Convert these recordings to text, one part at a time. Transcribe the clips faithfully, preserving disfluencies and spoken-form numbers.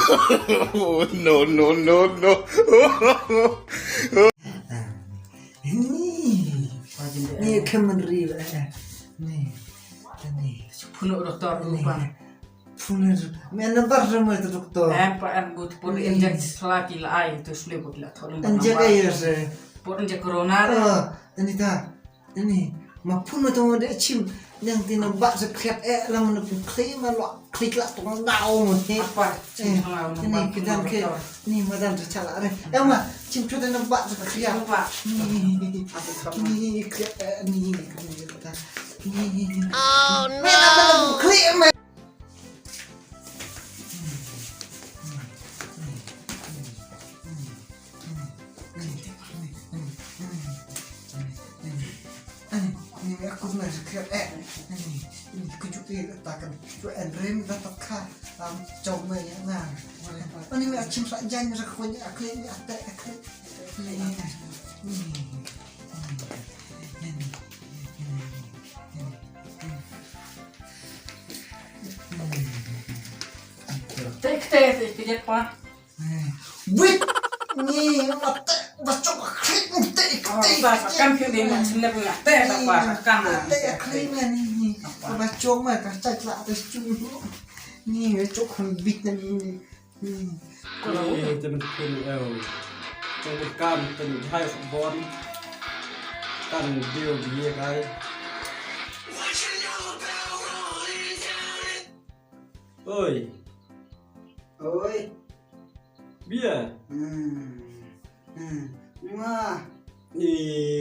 Oh, no, no, no, no. Ni. Ni kemari lah. Ni. Ni. Phone doktor ni. Phone. Me na bar rumah tu doktor. Em pa em gut por injek selaki la ai tu sule por la thon. Injek aja se. Por injek corona. Ah, ini ta. Ini, ma phun ma tong de chim, nang ti na ba sa khriat eh, lam na pun khli ma lo, khli kla tong dau ma ni. Apa? Eh, ini kita ke, ni madan ta chala re. Eh, ma, chim chut na ba sa khriat. Apa? Ni, ni khriat eh, ni, ni khriat eh. Oh no. Khli ma. Ni aku na khriat eh. Ni ku ju ti ta kan. Ju en rim da ta ka. Am chong me na. Ani me achim sa jan ra ko ni akli ni ate akli. Ni. Te te te te pa. Wait! Ni, mate, ba chok klik, mate, mate, ba kam phi ni, ma chim ne, mate, ba pa kam na. Mate, klik na ni, ni. Ba chok ma, ka chak la, te chu. Ni, chok kham bit na ni. Ni, te men pun, eh. Chok kam, te jai bon. Kan deal dia kai. Oi. Oi. Bia. Hmm. Hmm. Ngwa. Ni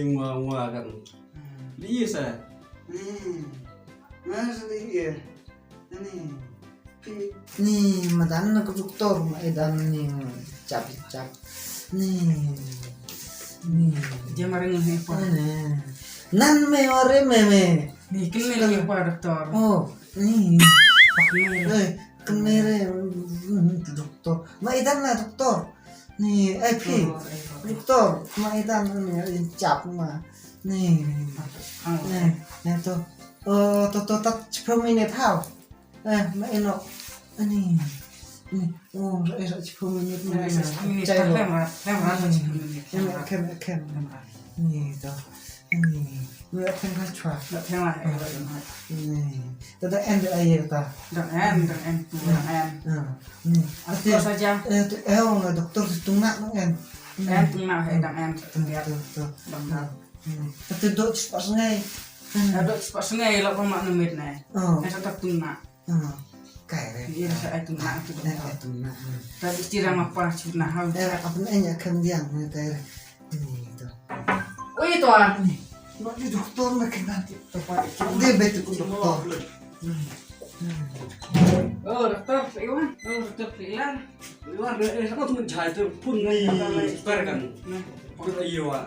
ngwa ngwa kan. Hmm. Li sa. Hmm. Mas li ya. Ni. Pi. Ni madan na ku doktor ma edan ni chap chap. Ni. Ni. Dia marang ni pa. Ni. Nan me ore me me. Ni kin me ni pa doktor. Oh. Ni. Pak ni. Eh, kemere, mm, doktor. Ma idan na doktor. Ni, eh, phi. Doktor, eh, doktor. Doktor, ma idan ni, eh, chap ma. Ni. Ah. Eh, eh, to. Oh, to, to, to, chipro minit hau. Eh, ma ino. Ni. Ni. Oh, eh, chipro minit. Eh, chipro minit. Chai lo. Kem, kem, kem. Kem. Ni, to. Ni. Ni, kem ka chwa. Ni. Te dang en de aye ta. Dang en, dang en, dang en. Ah, ni. Ati, eh, tu, eh, ong doktor tu tungna dang en. En tungna, eh, dang en, tu, tu, tu. Dang en. Hmm. Ati dok cepat sungai. Hmm. Dok cepat sungai, lok pama numit nai. Oh. Eh, tak tungna. Hmm. Kai re. Iya, sa ai tungna, tu, eh, dok. Ai tungna. Hmm. Tapi istirahat apa, cuma hal. Eh, apa ni, eh, nyak kem diang, ni, kai re. Ni to. Oi to ah. Ni. Ba di doktor na kena ti. Dia betul ku doktor. Hmm. Hmm. Oh, doktor Iwan. Oh, doktor Ilan. Iwan, eh, eh, apa tu menjahit tu pun ni. Ni, doktor kan. Ni. Pun Iwan.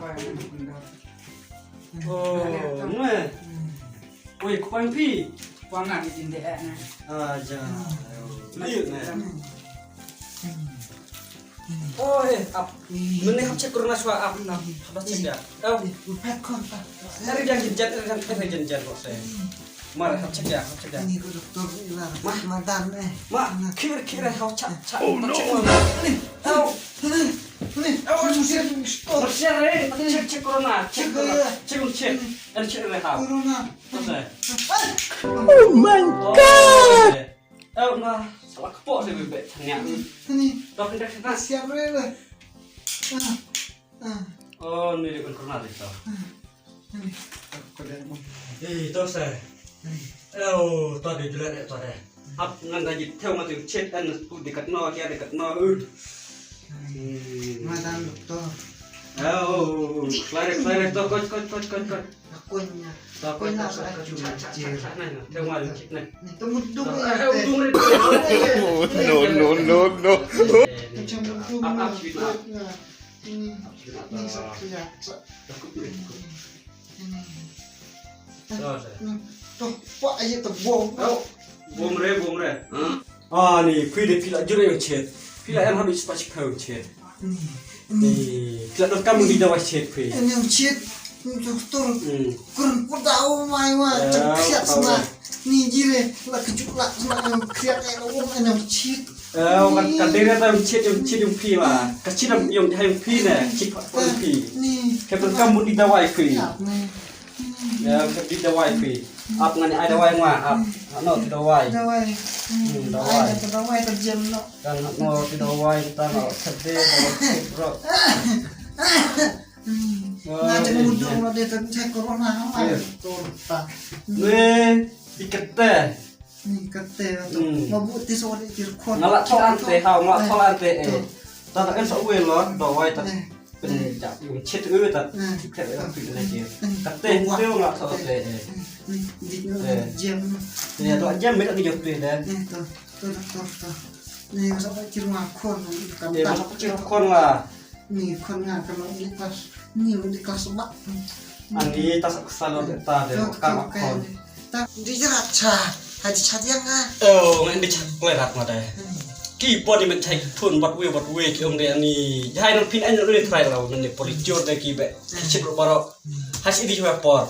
Oh, ni. Hmm. Oi, ku pang phi. Pang ngan jin de eh, ni. Ah, ja. Ni, ni. Hmm. Oh, eh, ap. Mynne hap check corona shuwa ap. Hap check ïa. Oh. Phet khon ta. Ari jang jin jan, ari jang, ari jang jan ko se. Mar hap check ïa, hap check ïa. Ni ko doktor ni la. Ma. Madan eh. Ma, khir khir hap check, check. Oh no. Oh. Ni. Oh, shit. Shit, eh. Check, check corona. Check corona. Check, check. Ari check re hap. Corona. Ko se. Oh my God. Oh, ma, sa la kpoh se bebek tanya. Ni. Dok injek sana. Siap re le. Ah. Ah. Oh, ni dia kan corona tu. Ah. Ni. Eh, to se. Ni. Oh, to dia jelas deh to deh. Ap ngan dah jit teu ngan tu chet an tu dekat no, dia dekat no. Uh. Ni. Madan doktor. Oh, klare, klare, to, kot, kot, kot, kot, kot. Aku nya. Aku nya sa chu. Cha, cha, cha, cha, na, na. Tengok, cik, na. Ni temu dum ni. Oh, no, no, no, no. Macam dum ni. Ni, ni sa kelak. Ni. To, pak aja tebong. Bom re, bom re. Ah, ni, phi de phi la jure chet. Phi la em habis pas kau chet. Ni, ni. Ni, phi la donkam di dawa chet phi. Ni chet. Doktor. Hmm. Kurang pun tahu mai wa. Eh, cek siap tahu sama. Ni jire la kejuk la sama yang kriak eh la wong enam chet. Eh, ka, ka dei re ta ym chit, ym chit ym phi la. Ka chit ym, ym jai ym phi ne, chit pat ym phi. Ka pyrkhat mut di dawai phi. Ya, ka di dawai phi. Ap ngan ai dawai nga, ap. Ano di dawai. Dawai. Hmm, dawai. Ai, ka dawai ka jem no. Kan no di dawai ta no, sedih, dawai chit bro. Hmm. Nga jeng mudung lo de ta chai corona ha. Corona. Ne, di kete. Ni kate to. Hmm. Ma bu ti so de kir khon. Nga la thol ante ha, nga la thol ante eh. Ta ta kan sa uwe lo, dawai ta. Pynjah yung chet u ta. Ti kate la phi le kir. Kate tu nga la thol ante eh. Ni dik no jam. Ya, to jam me ta ki jop tu de. To, to, to, to. Ni sa ba kir nga khon. Eh, ma sa kir khon la. Ni khon nga ka long ni klas, ni long ni klas ba. Ani ta sa sa lo ta de ka ma khon. Ta di jara cha, ha di cha diang nga. Oh, ngan di cha kle rat ma de. Ki body men chai thun bat we bat we ki ong de ani. Jai no pin an ni try lo men ni pori jor de ki be. Ki chip ro baro. Ha si di jwa por.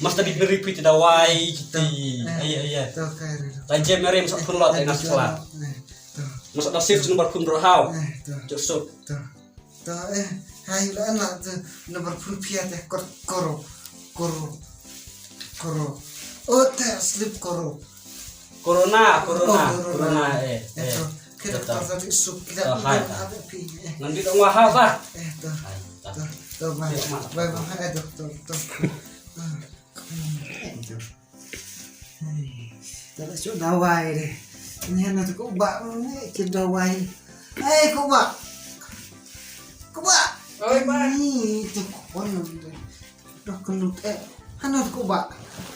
Mas ta di meri piti dawai ki ti. Ai ai ai. To kai re. Ta je meri mas thun lo ta ngas kla. Mas ta sif thun bar kun ro hau. Joseph. To, eh, hai la na, to, number phone pia te, kor-, koro, koro, koro. Oh, te, slip koro. Corona, corona, oh, corona. Corona, eh, eh. To, kita to, to, to, to, sup, kita to, hai, to, hai. Ada pi, eh. Nanti dong wahal, Pak. Eh, to, hai, to, to, to, bye. Bye, bye, eh, to, to, to. Ah, hmm, eh, to. Hai, ta la shu dawai de. Ni hana tu ko ba ni ki dawai. Hei ko ba. Ko ba. Oi, ba. Ni tu ko pon de. Dah kenu eh. Hana ko ba.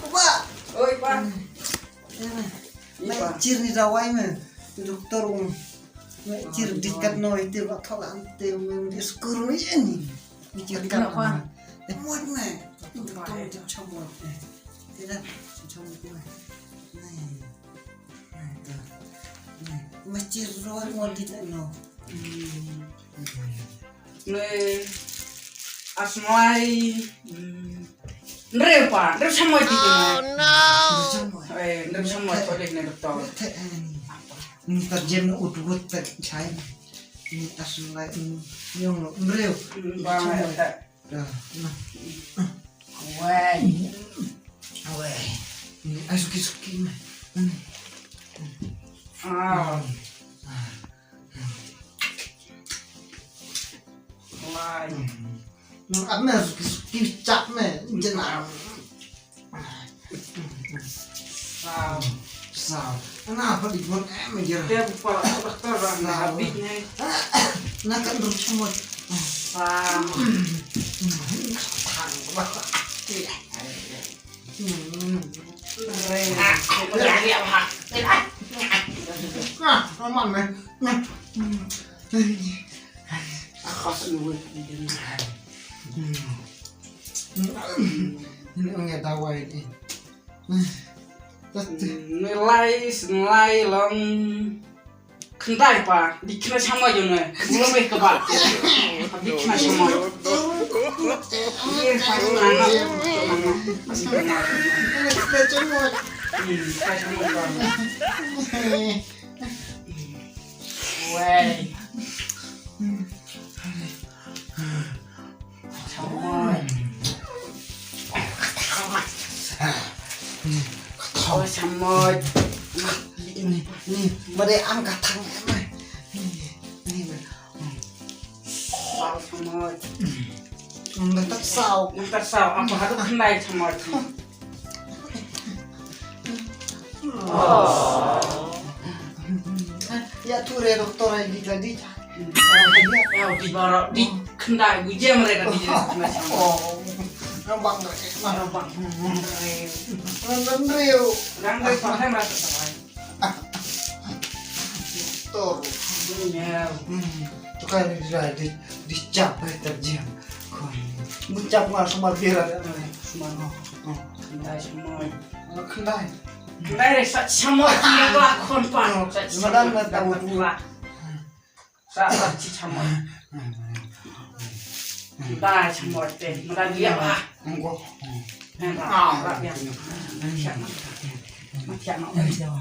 Ko ba. Oi, ba. Ni ba. Mai chir ni dawai me. Tu doktor um. Mai chir dikat noi te ba thola ante me di skuru ni ni. Ni kira kan. Kenapa? Eh, muat meh. Itu tahu macam muat meh. Tidak, macam muat meh. Nih. Nah, itu. Nih, masih ruan muat di tak no. Hmm. Nih, asmai. Hmm. Nreu pa, nreu sama di tu. Oh no. Eh, nreu sama tu deh, nreu tahu. Ni terjem ut ut tak chai. Ni asmai ni yang nreu. Hmm, ba, tak. Dah, nah. Wei. Wei. Ni ai suki-suki meh. Ah. Wei. Ni ai suki-suki chak meh. Jenam. Saw. Saw. Kenapa di phone em aja? Dia buka lah dokter bang habis nih. Nah kan terus semua. Saw. Tang. Nah, aman nih. Nah. Apa sih? Ini punya tawa ini. Nilai, nilai long khyndai pa, di khyndai sama jo ne. Belum eh kebal. Di khyndai sama. Iya, pa, mana? Masih kena. Wei. Samoy. Oh, samoy. Ni, ni, made ang katang ni. Ni, ni. Saw samoy. Nang tak saw. Nang tak saw. Apa harus khyndai samoy? Ya tu re doktor ai di tadi. Ya di barak di khyndai bujang mereka di khyndai sama. Oh. Rabang re. Rabang. Nang nang re. Nang re pakai merasa sabai. Doktor. Dunia. Hmm. Tu kan di di di cap re terjem. Kon. Mun cap ngar sama biara. Sama no. Khyndai sama. Khyndai. Khyndai re sat sama ki la khon pa. Sat sama. Madan na tahu tu. Sat sat chi sama. Khyndai sama te. Madan dia lah. Engko. Engko. Ah, lah dia. Siapa? Siapa?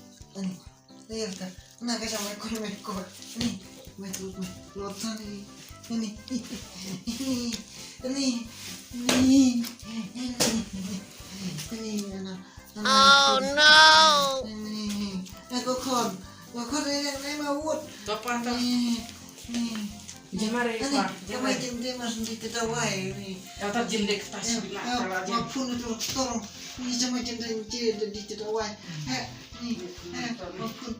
Ani. Ni ka. Na ka sa mai ko mai ko. Ani. Mai tu mai. Lo ta ni. Ani. Ani. Ani. Ani. Ani. Ana. Oh no. Ani. Ko khon. Ko khon ni ni ma wut. Topan ta. Ani. Ani. Jemare pa, jemare. Jemare jemare mas di tawai ni. Kata jemare kata sibila kala jem. Ma phun tu doktor. Ni jemare jemare je di tawai. He ni. He ma phun.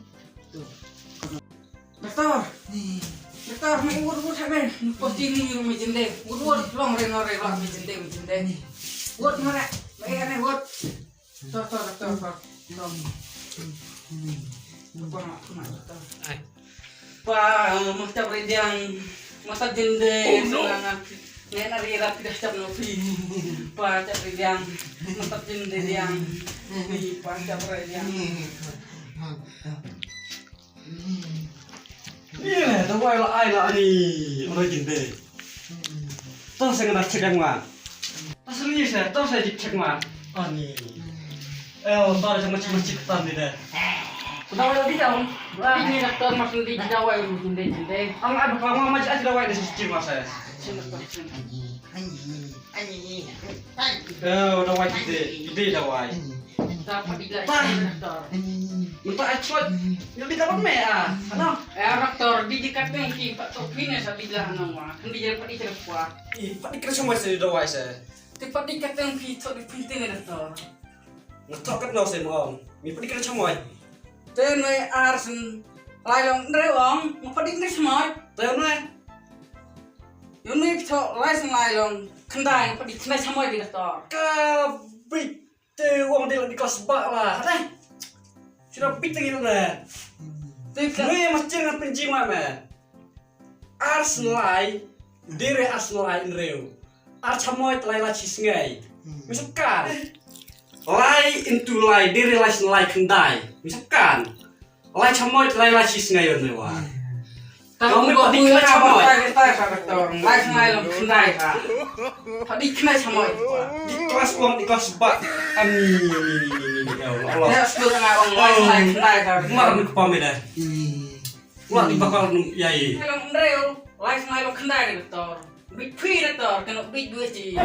Doktor. Ni. Doktor, me wut wut ha me. Pasti ni me jemare. Wut wut long re no re long me jemare me jemare. Wut mare. Me ane wut. Tor, tor, tor, tor. Tor. Tor, tor, tor. Ai. Pa, mata rediang, mata jende, oh, no. Ngai na ri rap dah cap no pi. Pa cap rediang, mata jende diang. Ni pa cap rediang. Ni le, dawai la ai la ani, ora jinde. Tang seng na chekang ma. Asli se, tang seng chek ma. Ani. Eh, oh, tang seng macam macam tan ni deh. Dawai la di jam. Ini doktor mas di dawai jinde jinde. Ang ada kamu macam aja dawai di sisi mas. Sini, sini. Ani, ani, ani. Eh, dawai kita, kita dawai. Ani, ani. Dapat bila doktor. Ani. Minta acuat. Yang tidak dapat me ah. Ano? Eh, doktor, di dekat yang ki pak tu pina sa bila nama. Kan dia dapat ikhlas kuat. Ih, pat dikna shamoi sa dawai sa. Te pat dikna tang phi thok di pynting doktor. Nga thok katno sa mo ong. Mi pat dikna shamoi. Te noi ar sien lai long hynriew ong, nga pat dikna shamoi. Te noi. Ïa noi phi thok lai sien lai long khyndai, nga pat dikna shamoi di doktor. Ka bit. Te u ong dei la di klas ba la. Hane. Sira bit te ngi na. Te ka- Ngi ma jing na pynjing ma me. Ar sien lai. Dei re ar sien lai hynriew. Ar shamoi te lai la shi sngi. Mi suk kan. Lai into lai dei re lai sien lai khyndai. Mi suk kan. Lai shamoi te lai la shi sngi ïa ne wa. Tang ko ba dik la shamoi. Lai shamoi. Lai shamoi long khyndai ka. Tang dik khyndai shamoi. Di klas long, di klas ba. Ani, ni, ni, ni, ni, ni, ya Allah, Allah. Ya, sepuluh tengah long, lai shamoi khyndai ka. Mar ni kpa me dah. Wah, di bakal nung, ya, ya. Long hynriew, lai shamoi long khyndai doktor. Bit phi doktor, kena bit dua ji.